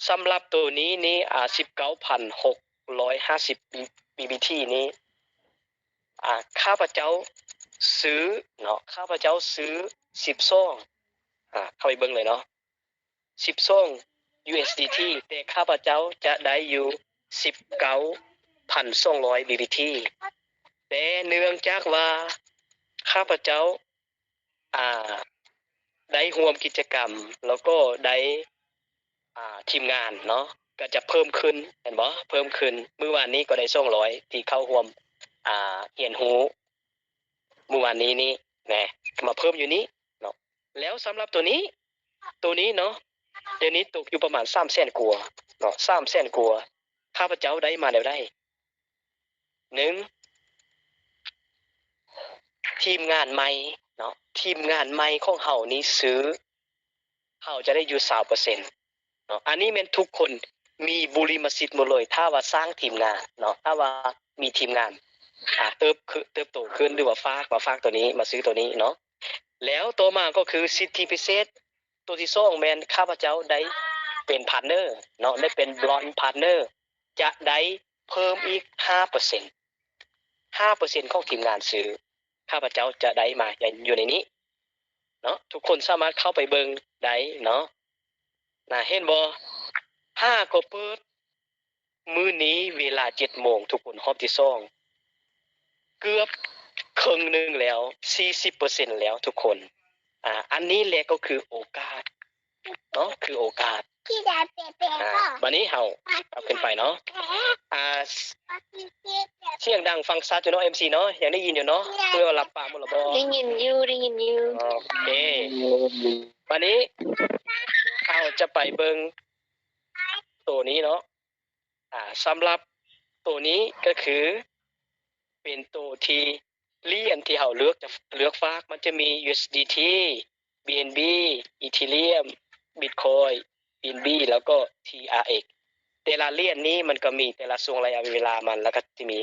ສຳລັບໂຕນີ້ນີ້ ອ່າ ສິບເກົ້າພັນຫົກຮ້ອຍຫ້າສິບ BBT ນີ້ ອ່າ ຂ້າພະເຈົ້າຊື້ເນາະ ຂ້າພະເຈົ້າຊື້ສິບສອງ ອ່າ ເຂົ້າໄປເບິ່ງເລີຍເນາະ ສິບສອງ USDT ແຕ່ຂ້າພະເຈົ້າຈະໄດ້ຢູ່ສິບເກົ້າພັນສອງຮ້ອຍ BBT ແຕ່ເນື່ອງຈາກວ່າຂ້າພະເຈົ້າ ອ່າ ໄດ້ຮ່ວມກິດຈະກຳ ແລ້ວກໍໄດ້ ອ່າ ທີມງານເນາະ ກໍຈະເພີ່ມຂຶ້ນ ແມ່ນບໍ່? ເພີ່ມຂຶ້ນ ມື້ວານນີ້ກໍໄດ້ສອງຮ້ອຍ ທີ່ເຂົ້າຮ່ວມ ອ່າ ຮຽນຮູ້ມື້ວານນີ້ນີ້ ແນ່ ມາເພີ່ມຢູ່ນີ້ເນາະ ແລ້ວສຳລັບໂຕນີ້ ໂຕນີ້ເນາະ ດຽວນີ້ຕົກຢູ່ປະມານສາມແສນກວ່າເນາະ ສາມແສນກວ່າ ຂ້າພະເຈົ້າໄດ້ມາແນວໃດ? ໜຶ່ງ ທີມງານໃໝ່ເນາະ ທີມງານໃໝ່ຂອງເຮົານີ້ຊື້ ເຮົາຈະໄດ້ຢູ່ຊາວເປີເຊັນເນາະ ອັນນີ້ແມ່ນທຸກຄົນມີບຸລິມະສິດໝົດເລີຍ ຖ້າວ່າສ້າງທີມງານເນາະ ຖ້າວ່າມີທີມງານ ອ່າ ເຕີບ ເຕີບໂຕຂຶ້ນ ຫຼືວ່າຝາກ ມາຝາກໂຕນີ້ ມາຊື້ໂຕນີ້ເນາະ ແລ້ວຕໍ່ມາກໍຄືສິດທິພິເສດ ໂຕທີສອງແມ່ນຂ້າພະເຈົ້າໄດ້ເປັນພາດເນີເນາະ ໄດ້ເປັນ Bronze Partner ຈະໄດ້ເພີ່ມອີກຫ້າເປີເຊັນ ຫ້າເປີເຊັນຂອງທີມງານຊື້ ຂ້າພະເຈົ້າຈະໄດ້ມາຢູ່ໃນນີ້ເນາະ ທຸກຄົນສາມາດເຂົ້າໄປເບິ່ງໄດ້ເນາະ ນະ ເຫັນບໍ່? ຫາກໍເປີດ ມື້ນີ້ເວລາເຈັດໂມງ ທຸກຄົນ ຮອບທີສອງ ເກືອບເຄິ່ງໜຶ່ງແລ້ວ ສີ່ສິບເປີເຊັນແລ້ວທຸກຄົນ ອ່າ ອັນນີ້ແຫຼະກໍຄືໂອກາດເນາະ ຄືໂອກາດ ອ່າ ບາດນີ້ເຮົາກັບຂຶ້ນໄປເນາະ ອ່າ ສຽງດັງຟັງຊັດຢູ່ເນາະ ເອັມຊີເນາະ ຍັງໄດ້ຍິນຢູ່ເນາະ ເພື່ອວ່າຫຼັບປາໝົດແລ້ວບໍ່? ໄດ້ຍິນຢູ່ ໄດ້ຍິນຢູ່ ໂອເຄ ບາດນີ້ເຮົາຈະໄປເບິ່ງໂຕນີ້ເນາະ ອ່າ ສຳລັບໂຕນີ້ກໍຄືເປັນໂຕທີ່ ຫຼຽນທີ່ເຮົາເລືອກຈະເລືອກຝາກ ມັນຈະມີ USDT, BNB, Ethereum, Bitcoin, BNB ແລ້ວກໍ TRX ແຕ່ລະຫຼຽນນີ້ມັນກໍມີແຕ່ລະຊ່ວງໄລຍະເວລາມັນ ແລ້ວກໍຈະມີ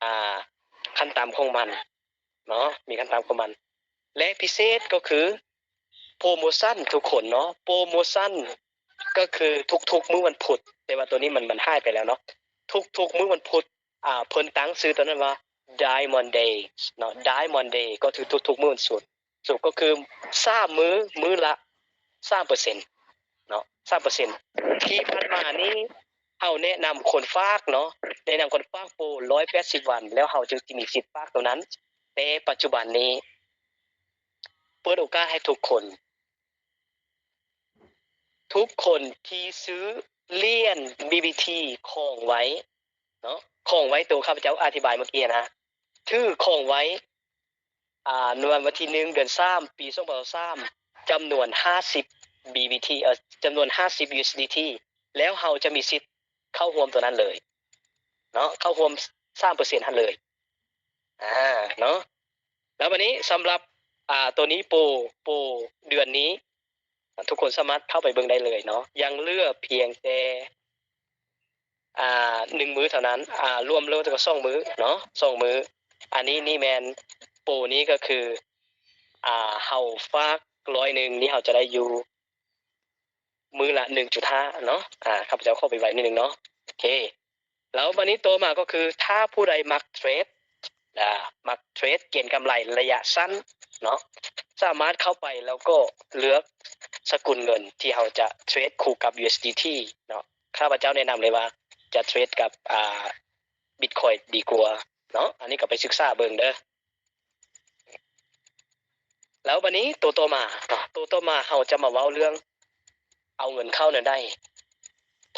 ອ່າ ຂັ້ນຕ່ຳຂອງມັນເນາະ ມີຂັ້ນຕ່ຳຂອງມັນ ແລະ ພິເສດກໍຄືໂປຣໂມຊັນທຸກຄົນເນາະ ໂປຣໂມຊັນກໍຄືທຸກໆມື້ວັນພຸດ ແຕ່ວ່າໂຕນີ້ມັນ ມັນຫາຍໄປແລ້ວເນາະ ທຸກໆມື້ວັນພຸດ ອ່າ ເພິ່ນຕັ້ງຊື່ໂຕນັ້ນວ່າ Diamond Day ເນາະ Diamond Day ກໍຄືທຸກໆມື້ວັນສຸກ ສຸກກໍຄືສາມມື້ ມື້ລະສາມເປີເຊັນເນາະ ສາມເປີເຊັນ ທີ່ຜ່ານມານີ້ເຮົາແນະນຳຄົນຝາກເນາະ ແນະນຳຄົນຝາກໂປຣຮ້ອຍແປດສິບວັນ ແລ້ວເຮົາຈຶ່ງຊິມີສິດຝາກໂຕນັ້ນ ແຕ່ປັດຈຸບັນນີ້ເປີດໂອກາດໃຫ້ທຸກຄົນ ທຸກຄົນທີ່ຊື້ຫຼຽນ BBT ຂອງໄວ້ເນາະ ຂອງໄວ້ໂຕຂ້າພະເຈົ້າອະທິບາຍເມື່ອກີ້ນະ ຖືຂອງໄວ້ ອ່າ ໃນວັນທີໜຶ່ງ ເດືອນສາມ ປີສອງພັນຊາວສາມ ຈຳນວນຫ້າສິບ BBT ເອີ ຈຳນວນຫ້າສິບ USDT ແລ້ວເຮົາຈະມີສິດເຂົ້າຮ່ວມໂຕນັ້ນເລີຍເນາະ ເຂົ້າຮ່ວມສາມເປີເຊັນຫັ້ນເລີຍ ອ່າ ເນາະ ແລ້ວບັດນີ້ສຳລັບ ອ່າ ໂຕນີ້ໂປຣ ໂປຣເດືອນນີ້ ອ່າ ທຸກຄົນສາມາດເຂົ້າໄປເບິ່ງໄດ້ເລີຍເນາະ ຍັງເຫຼືອພຽງແຕ່ ອ່າ ໜຶ່ງມື້ເທົ່ານັ້ນ ອ່າ ລວມແລ້ວກໍສອງມື້ເນາະ ສອງມື້ ອັນນີ້ນີ້ແມ່ນໂປຣນີ້ກໍຄື ອ່າ ເຮົາຝາກຮ້ອຍໜຶ່ງນີ້ ເຮົາຈະໄດ້ຢູ່ມື້ລະໜຶ່ງຈຸດຫ້າເນາະ ອ່າ ຂ້າພະເຈົ້າຂໍໄປໄວໜ້ອຍໜຶ່ງເນາະ ໂອເຄ ແລ້ວບັດນີ້ຕໍ່ມາກໍຄື ຖ້າຜູ້ໃດມັກເທຣດ ອ່າ ມັກເທຣດເກັງກຳໄລໄລຍະສັ້ນເນາະ ສາມາດເຂົ້າໄປແລ້ວກໍເລືອກສະກຸນເງິນທີ່ເຮົາຈະເທຣດຄູ່ກັບ USDT ເນາະ ຂ້າພະເຈົ້າແນະນຳເລີຍວ່າຈະເທຣດກັບ ອ່າ Bitcoin ດີກວ່າເນາະ ອັນນີ້ກໍໄປສຶກສາເບິ່ງເດີ. ແລ້ວບັດນີ້ໂຕຕໍ່ມາເນາະ ໂຕຕໍ່ມາເຮົາຈະມາເວົ້າເລື່ອງເອົາເງິນເຂົ້າແນວໃດ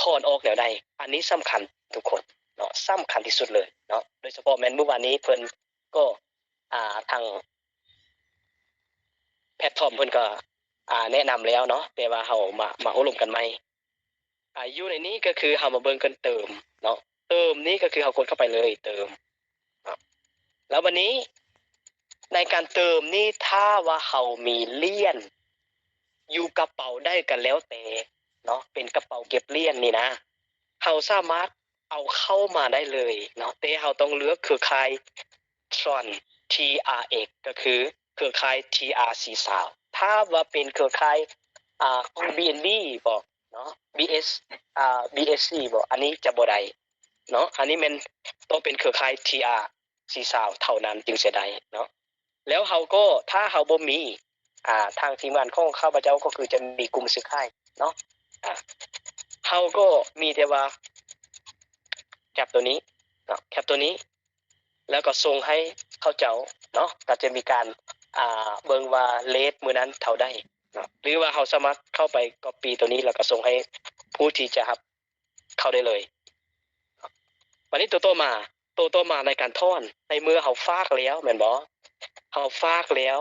ຖອນອອກແນວໃດ ອັນນີ້ສຳຄັນທຸກຄົນເນາະ ສຳຄັນທີ່ສຸດເລີຍເນາະ ໂດຍສະເພາະແມ່ນມື້ວານນີ້ເພິ່ນກໍ ອ່າ ທາງແພລດຟອມເພິ່ນກໍ ອ່າ ແນະນຳແລ້ວເນາະ ແຕ່ວ່າເຮົາມາ ມາໂອ້ລົມກັນໃໝ່. ອ່າ ຢູ່ໃນນີ້ກໍຄືເຮົາມາເບິ່ງກັນເຕີມເນາະ ເຕີມນີ້ກໍຄືເຮົາກົດເຂົ້າໄປເລີຍ ເຕີມເນາະ ແລ້ວບັດນີ້ໃນການເຕີມນີ້ ຖ້າວ່າເຮົາມີຫຼຽນຢູ່ກະເປົາໃດກໍແລ້ວແຕ່ເນາະ ເປັນກະເປົາເກັບຫຼຽນນີ້ນະ ເຮົາສາມາດ ເອົາເຂົ້າມາໄດ້ເລີຍເນາະ ແຕ່ເຮົາຕ້ອງເລືອກເຄືອຂ່າຍ Tron TRX ກໍຄືເຄືອຂ່າຍ TRC Sound. ຖ້າວ່າເປັນເຄືອຂ່າຍ ອ່າ ຂອງ BNB ບໍເນາະ BS ອ່າ BSC ບໍ ອັນນີ້ຈະບໍ່ໄດ້ເນາະ ອັນນີ້ແມ່ນຕ້ອງເປັນເຄືອຂ່າຍ TRC Sound ເທົ່ານັ້ນຈຶ່ງຈະໄດ້ເນາະ. ແລ້ວເຮົາກໍ ຖ້າເຮົາບໍ່ມີ ອ່າ ທາງທີມງານຂອງຂ້າພະເຈົ້າກໍຄືຈະມີກຸ່ມຊື້ຂາຍເນາະ ອ່າ ເຮົາກໍມີແຕ່ວ່າແຄັບໂຕນີ້ເນາະ ແຄັບໂຕນີ້ ແລ້ວກໍສົ່ງໃຫ້ເຂົາເຈົ້າເນາະ ກໍຈະມີການ ອ່າ ເບິ່ງວ່າເຣດມື້ນັ້ນເທົ່າໃດເນາະ ຫຼືວ່າເຮົາສາມາດເຂົ້າໄປກັອບປີ້ໂຕນີ້ ແລ້ວກໍສົ່ງໃຫ້ຜູ້ທີ່ຈະຮັບເຂົ້າໄດ້ເລີຍ. ບັດນີ້ໂຕຕໍ່ມາ ໂຕຕໍ່ມາໃນການຖອນ ໃນເມື່ອເຮົາຝາກແລ້ວແມ່ນບໍ່? ເຮົາຝາກແລ້ວ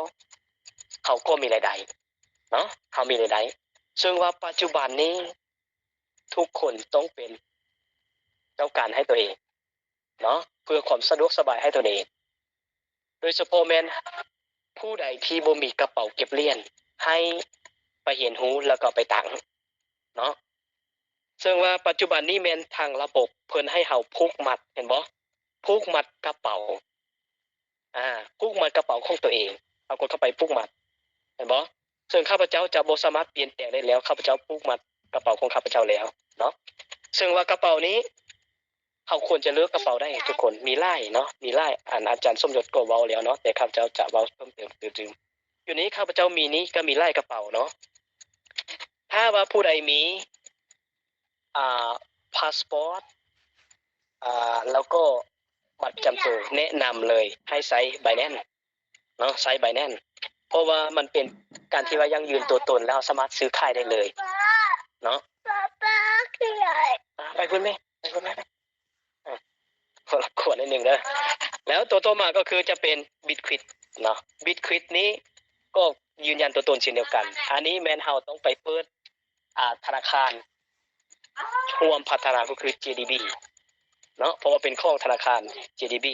ເຮົາກໍມີລາຍໄດ້ເນາະ ເຮົາມີລາຍໄດ້ ເຊິ່ງວ່າປັດຈຸບັນນີ້ທຸກຄົນຕ້ອງເປັນເຈົ້າການໃຫ້ຕົວເອງ ເນາະ ເພື່ອຄວາມສະດວກສະບາຍໃຫ້ຕົນເອງ ໂດຍສະເພາະແມ່ນຜູ້ໃດທີ່ບໍ່ມີກະເປົາເກັບຫຼຽນ ໃຫ້ໄປຮຽນຮູ້ແລ້ວກໍໄປຕັ້ງເນາະ. ເຊິ່ງວ່າປັດຈຸບັນນີ້ແມ່ນທາງລະບົບເພິ່ນໃຫ້ເຮົາຜູກມັດ ເຫັນບໍ່? ຜູກມັດກະເປົາ ອ່າ ຜູກມັດກະເປົາຂອງຕົວເອງ ເຮົາກົດເຂົ້າໄປຜູກມັດ ເຫັນບໍ່? ເຊິ່ງຂ້າພະເຈົ້າຈະບໍ່ສາມາດປ່ຽນແປງໄດ້ແລ້ວ ຂ້າພະເຈົ້າຜູກມັດກະເປົາຂອງຂ້າພະເຈົ້າແລ້ວເນາະ. ເຊິ່ງວ່າກະເປົານີ້ ເຮົາຄວນຈະເລືອກກະເປົາໃດທຸກຄົນ ມີຫຼາຍເນາະ ມີຫຼາຍ ອັນອາຈານສົມຍົດກໍເວົ້າແລ້ວເນາະ ແຕ່ຂ້າພະເຈົ້າຈະເວົ້າເພີ່ມເຕີມຕື່ມໆ. ຢູ່ນີ້ຂ້າພະເຈົ້າມີນີ້ກໍມີຫຼາຍກະເປົາເນາະ. ຖ້າວ່າຜູ້ໃດມີ ອ່າ ພາສປອດ ອ່າ ແລ້ວກໍບັດປະຈຳໂຕ ແນະນຳເລີຍໃຫ້ໃຊ້ Binance ເນາະ ໃຊ້ Binance ເພາະວ່າມັນເປັນການທີ່ວ່າຢັ້ງຢືນຕົວຕົນ ແລ້ວເຮົາສາມາດຊື້ຂາຍໄດ້ເລີຍເນາະ. ໄປພຸ້ນແມ່ ໄປພຸ້ນແມ່ ເອີ ຂໍລົບກວນໜ້ອຍໜຶ່ງເດີ. ແລ້ວຕົວຕໍ່ມາກໍຄືຈະເປັນ Bitquit ເນາະ Bitquit ນີ້ກໍຢືນຢັນຕົວຕົນເຊັ່ນດຽວກັນ. ອັນນີ້ແມ່ນເຮົາຕ້ອງໄປເປີດ ອ່າ ທະນາຄານຮ່ວມພັດທະນາ ກໍຄື JDB ເນາະ ເພາະວ່າເປັນຂອງທະນາຄານ JDB.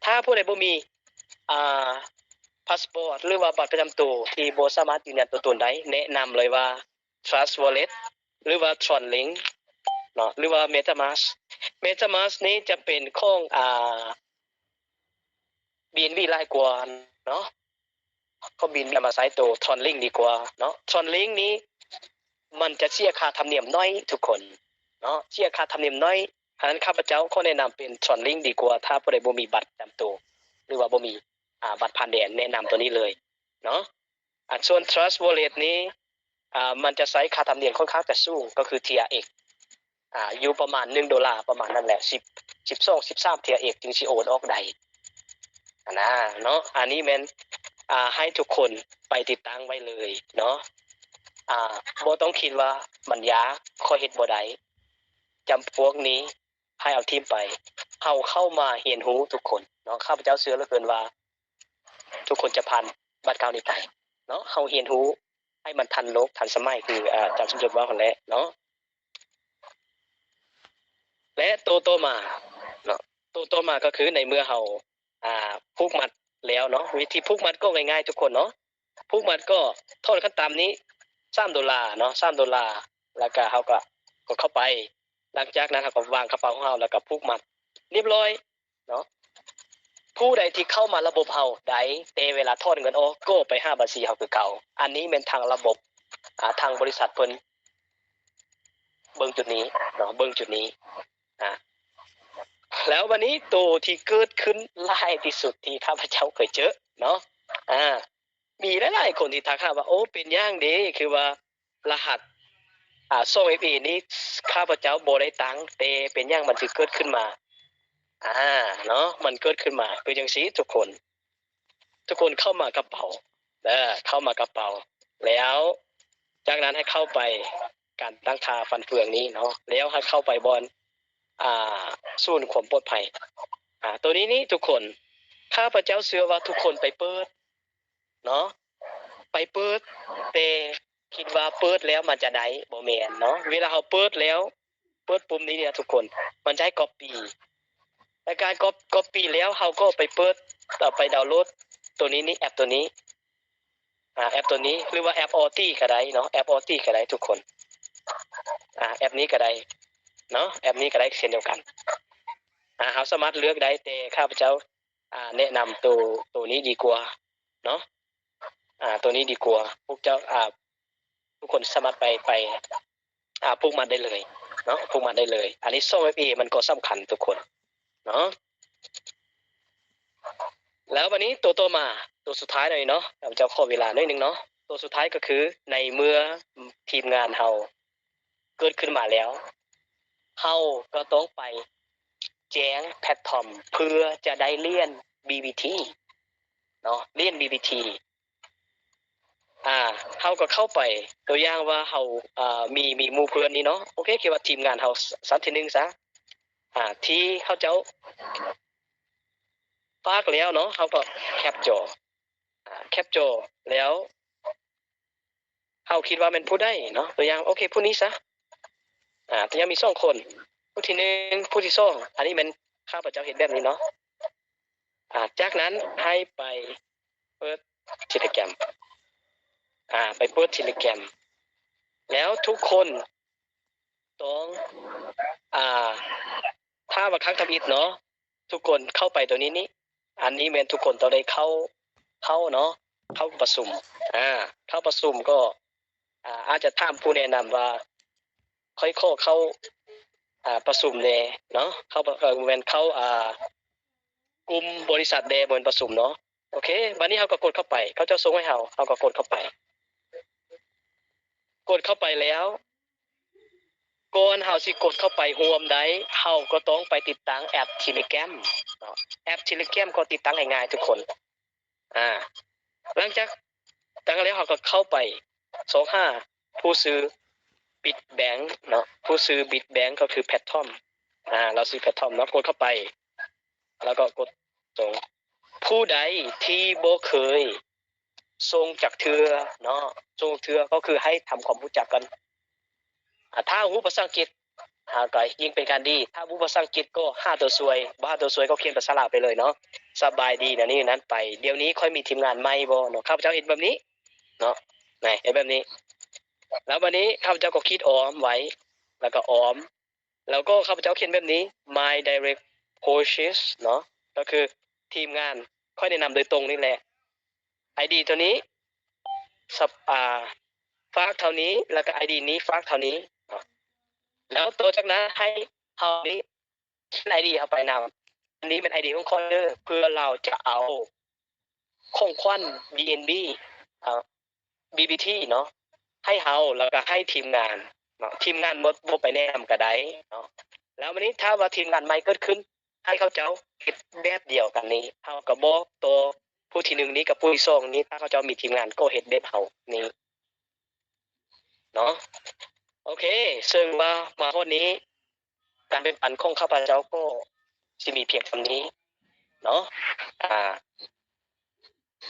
ຖ້າຜູ້ໃດບໍ່ມີ ອ່າ ພາສປອດ ຫຼືວ່າບັດປະຈຳໂຕທີ່ບໍ່ສາມາດຢືນຢັນຕົວຕົນໄດ້ ແນະນຳເລີຍວ່າ Trust Wallet ຫຼືວ່າ Tron Link ເນາະ ຫຼືວ່າ MetaMask. MetaMask ນີ້ຈະເປັນຂອງ ອ່າ BNB ຫຼາຍກວ່າເນາະ ຂອງ BNB ເອົາມາໃຊ້ໂຕ Tron Link ດີກວ່າເນາະ. Tron Link ນີ້ມັນຈະເສຍຄ່າທຳນຽມໜ້ອຍທຸກຄົນເນາະ ເສຍຄ່າທຳນຽມໜ້ອຍ. ສະນັ້ນ ຂ້າພະເຈົ້າຂໍແນະນຳເປັນ Tron Link ດີກວ່າ ຖ້າຜູ້ໃດບໍ່ມີບັດປະຈຳໂຕ ຫຼືວ່າບໍ່ມີ ອ່າ ບັດຜ່ານແດນ ແນະນຳໂຕນີ້ເລີຍເນາະ. ອ່າ ສ່ວນ Trust Wallet ນີ້ ອ່າ ມັນຈະໃຊ້ຄ່າທຳນຽມຂ້ອນຂ້າງຈະສູງ ກໍຄື TRX ອ່າ ຢູ່ປະມານໜຶ່ງໂດລາ ປະມານນັ້ນແຫຼະ ສິບ ສິບສອງ ສິບສາມ TRX ຈຶ່ງຊິໂອນອອກໄດ້ຫັ້ນນາເນາະ. ອັນນີ້ແມ່ນ ອ່າ ໃຫ້ທຸກຄົນໄປຕິດຕັ້ງໄວ້ເລີຍເນາະ. ອ່າ ບໍ່ຕ້ອງຄິດວ່າມັນຍາກ ຂ້ອຍເຮັດບໍ່ໄດ້ ຈຳພວກນີ້ໃຫ້ເອົາຖິ້ມໄປ. ເຮົາເຂົ້າມາຮຽນຮູ້ທຸກຄົນເນາະ. ຂ້າພະເຈົ້າເຊື່ອເຫຼືອເກີນວ່າ ທຸກຄົນຈະຜ່ານບາດກ້າວນີ້ໄປເນາະ. ເຮົາຮຽນຮູ້ໃຫ້ມັນທັນໂລກທັນສະໄໝ ຄື ອາ ອາຈານສົມຍົດເວົ້າຫັ້ນແຫຼະເນາະ. ແລະ ໂຕຕໍ່ມາເນາະ ໂຕຕໍ່ມາກໍຄືໃນເມື່ອເຮົາ ອາ ຜູກມັດແລ້ວເນາະ ວິທີຜູກມັດກໍງ່າຍໆທຸກຄົນເນາະ. ຜູກມັດກໍຖອນຂັ້ນຕ່ຳນີ້ສາມໂດລາເນາະ ສາມໂດລາ ແລ້ວກະເຮົາກໍກົດເຂົ້າໄປ. ຫຼັງຈາກນັ້ນເຮົາກໍວາງກະເປົາຂອງເຮົາ ແລ້ວກໍຜູກມັດຮຽບຮ້ອຍ ເນາະ. ຜູ້ໃດທີ່ເຂົ້າມາລະບົບເຮົາໄດ້ ແຕ່ເວລາຖອນເງິນອອກກໍໄປຫາບັນຊີເຮົາຄືເກົ່າ. ອັນນີ້ແມ່ນທາງລະບົບ ອາ ທາງບໍລິສັດເພິ່ນເບິ່ງຈຸດນີ້ເນາະ ເບິ່ງຈຸດນີ້ ອາ ແລ້ວບັດນີ້ໂຕທີ່ເກີດຂຶ້ນຫຼາຍທີ່ສຸດທີ່ຂ້າພະເຈົ້າເຄີຍເຈີເນາະ ອາ ມີຫຼາຍໆຄົນທີ່ທັກຫາວ່າ ໂອ້ ເປັນຫຍັງເດ ຄືວ່າ ລະຫັດ ອາ ສອງເອັຟເອນີ້ ຂ້າພະເຈົ້າບໍ່ໄດ້ຕັ້ງ ແຕ່ເປັນຫຍັງມັນຈຶ່ງເກີດຂຶ້ນມາ ອາ ເນາະ ມັນເກີດຂຶ້ນມາຄືຈັ່ງຊີ້ທຸກຄົນ ທຸກຄົນເຂົ້າມາກະເປົາ ເອີ ເຂົ້າມາກະເປົາ ແລ້ວຈາກນັ້ນໃຫ້ເຂົ້າໄປການຕັ້ງຄ່າຟັນເຟືອງນີ້ເນາະ ແລ້ວໃຫ້ເຂົ້າໄປບ່ອນ ອາ ສູນຄວາມປອດໄພ ອາ ໂຕນີ້ນີ້ທຸກຄົນ ຂ້າພະເຈົ້າເຊື່ອວ່າທຸກຄົນໄປເປີດ ເນາະ ໄປເປີດ ແຕ່ຄິດວ່າເປີດແລ້ວມັນຈະໄດ້ ບໍ່ແມ່ນເນາະ. ເວລາເຮົາເປີດແລ້ວ ເປີດປຸ່ມນີ້ເນຍທຸກຄົນ ມັນຈະໃຫ້ກັອບປີ້ ແລະ ການກັອບ ກັອບປີ້ແລ້ວ ເຮົາກໍໄປເປີດ ເອົາໄປດາວໂຫຼດໂຕນີ້ນີ້ ແອັບໂຕນີ້ ອາ ແອັບໂຕນີ້ ຫຼືວ່າແອັບອໍຕີກໍໄດ້ເນາະ ແອັບອໍຕີກໍໄດ້ທຸກຄົນ ອາ ແອັບນີ້ກໍໄດ້ ເນາະ ແອັບນີ້ກໍໄດ້ເຊັ່ນດຽວກັນ. ອາ ເຮົາສາມາດເລືອກໄດ້ ແຕ່ຂ້າພະເຈົ້າ ອາ ແນະນຳໂຕ ໂຕນີ້ດີກວ່າເນາະ. ອາ ໂຕນີ້ດີກວ່າ ພວກເຈົ້າ ອາ ທຸກຄົນສາມາດໄປ ໄປ ອາ ຜູກມັດໄດ້ເລີຍເນາະ ຜູກມັດໄດ້ເລີຍ. ອັນນີ້ ສອງເອັຟເອ ມັນກໍສຳຄັນທຸກຄົນເນາະ. ແລ້ວບັດນີ້ໂຕຕໍ່ມາ ໂຕສຸດທ້າຍໜ້ອຍເນາະ ຂ້າພະເຈົ້າຂໍເວລາໜ້ອຍໜຶ່ງເນາະ. ໂຕສຸດທ້າຍກໍຄື ໃນເມື່ອທີມງານເຮົາເກີດຂຶ້ນມາແລ້ວ ເຮົາກໍຕ້ອງໄປແຈ້ງແພລດຟອມ ເພື່ອຈະໄດ້ຫຼຽນ ບີບີທີ ເນາະ ຫຼຽນ ບີບີທີ ອາ ເຮົາກໍເຂົ້າໄປ ຕົວຢ່າງວ່າເຮົາ ອາ ມີ ມີໝູ່ເພື່ອນນີ້ເນາະ ໂອເຄ ຄິດວ່າທີມງານເຮົາ ຊັ້ນທີໜຶ່ງຊະ ອາ ທີ່ເຂົາເຈົ້າຝາກແລ້ວເນາະ ເຮົາກໍແຄປຈໍ ອາ ແຄປຈໍແລ້ວ ເຮົາຄິດວ່າແມ່ນຜູ້ໃດເນາະ ຕົວຢ່າງ ໂອເຄ ຜູ້ນີ້ຊະ ອາ ຕົວຢ່າງມີສອງຄົນ ຜູ້ທີໜຶ່ງ ຜູ້ທີສອງ ອັນນີ້ແມ່ນຂ້າພະເຈົ້າເຮັດແບບນີ້ເນາະ. ອາ ຈາກນັ້ນໃຫ້ໄປເປີດເທເລແກຣມ ອາ ໄປເປີດເທເລແກຣມ ແລ້ວທຸກຄົນຕ້ອງ ອາ ຖ້າວ່າຄັ້ງທຳອິດເນາະ ທຸກຄົນເຂົ້າໄປຕົວນີ້ນີ້ ອັນນີ້ແມ່ນທຸກຄົນຕ້ອງໄດ້ເຂົ້າ ເຂົ້າເນາະ ເຂົ້າປະຊຸມ ອາ ເຂົ້າປະຊຸມກໍ ອາ ອາດຈະຖາມຜູ້ແນະນຳວ່າ ຂ້ອຍຂໍເຂົ້າ ອາ ປະຊຸມແດ່ເນາະ ເຂົ້າ ເອີ ບໍ່ແມ່ນເຂົ້າ ອາ ກຸ່ມບໍລິສັດແດ່ ບໍ່ແມ່ນປະຊຸມເນາະ. ໂອເຄ ບັດນີ້ເຮົາກໍກົດເຂົ້າໄປ ເຂົາເຈົ້າສົ່ງໃຫ້ເຮົາ ເຮົາກໍກົດເຂົ້າໄປ ກົດເຂົ້າໄປແລ້ວ ກ່ອນເຮົາຊິກົດເຂົ້າໄປຮ່ວມໄດ້ ເຮົາກໍຕ້ອງໄປຕິດຕັ້ງແອັບເທເລແກຣມເນາະ ແອັບເທເລແກຣມກໍຕິດຕັ້ງງ່າຍໆທຸກຄົນ ອາ ຫຼັງຈາກຕັ້ງແລ້ວ ເຮົາກໍເຂົ້າໄປຊອກຫາຜູ້ຊື່ບິດແບງເນາະ ຜູ້ຊື່ບິດແບງກໍຄືແພລດຟອມ ອາ ລາວຊື່ແພລດຟອມເນາະ ກົດເຂົ້າໄປ ແລ້ວກໍກົດສົ່ງ ຜູ້ໃດທີ່ບໍ່ເຄີຍສົ່ງຈັກເທື່ອເນາະ ສົ່ງເທື່ອກໍຄືໃຫ້ທຳຄວາມຮູ້ຈັກກັນ ອາ ຖ້າຮູ້ພາສາອັງກິດ ອາ ກໍຍິ່ງເປັນການດີ ຖ້າບໍ່ຮູ້ພາສາອັງກິດກໍຫາຕົວຊ່ວຍ ບໍ່ຫາຕົວຊ່ວຍກໍຂຽນພາສາລາວໄປເລີຍເນາະ ສະບາຍດີ ແນວນີ້ນັ້ນໄປ ດຽວນີ້ຂ້ອຍມີທີມງານໃໝ່ບໍ່ເນາະ ຂ້າພະເຈົ້າເຮັດແບບນີ້ເນາະ ນີ້ ເຮັດແບບນີ້ ແລ້ວບັດນີ້ຂ້າພະເຈົ້າກໍຂີດອ້ອມໄວ້ ແລ້ວກໍອ້ອມ ແລ້ວກໍຂ້າພະເຈົ້າຂຽນແບບນີ້ My Direct Posts ເນາະ ກໍຄືທີມງານຂ້ອຍແນະນຳໂດຍຕົງນີ້ແຫຼະ ໄອດີໂຕນີ້ ສະ ອາ ຝາກເທົ່ານີ້ ແລ້ວກໍໄອດີນີ້ຝາກເທົ່ານີ້ເນາະ ແລ້ວຕໍ່ຈາກນັ້ນໃຫ້ເຮົານີ້ຂຽນໄອດີເຮົາໄປນຳ ອັນນີ້ແມ່ນໄອດີຂອງຂ້ອຍເດີ ເພື່ອລາວຈະເອົາຂອງຂວັນ ບີເອັນບີ ອາ ບີບີທີ ເນາະ ໃຫ້ເຮົາ ແລ້ວກໍໃຫ້ທີມງານເນາະ ທີມງານບໍ່ ບໍ່ໄປແນະນຳກໍໄດ້ເນາະ ແລ້ວບັດນີ້ຖ້າວ່າທີມງານໃໝ່ເກີດຂຶ້ນ ໃຫ້ເຂົາເຈົ້າເຮັດແບບດຽວກັນນີ້ ເຮົາກໍບອກຕໍ່ຜູ້ທີໜຶ່ງນີ້ກັບຜູ້ທີສອງນີ້ ຖ້າເຂົາເຈົ້າມີທີມງານກໍເຮັດແບບເຮົານີ້ເນາະ ໂອເຄ ເຊິ່ງວ່າມາຮອດນີ້ ການແບ່ງປັນຂອງຂ້າພະເຈົ້າກໍຊິມີພຽງສ່ຳນີ້ເນາະ ອາ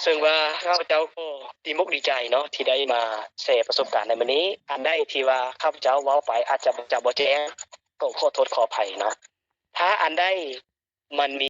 ເຊິ່ງວ່າຂ້າພະເຈົ້າກໍດີອົກດີໃຈເນາະ ທີ່ໄດ້ມາແຊປະສົບການໃນມື້ນີ້ ອັນໃດທີ່ວ່າຂ້າພະເຈົ້າເວົ້າໄປອາດຈະ ຈະບໍ່ແຈ້ງ ກໍຂໍໂທດຂໍອະໄພເນາະ ຖ້າອັນໃດມັນມີ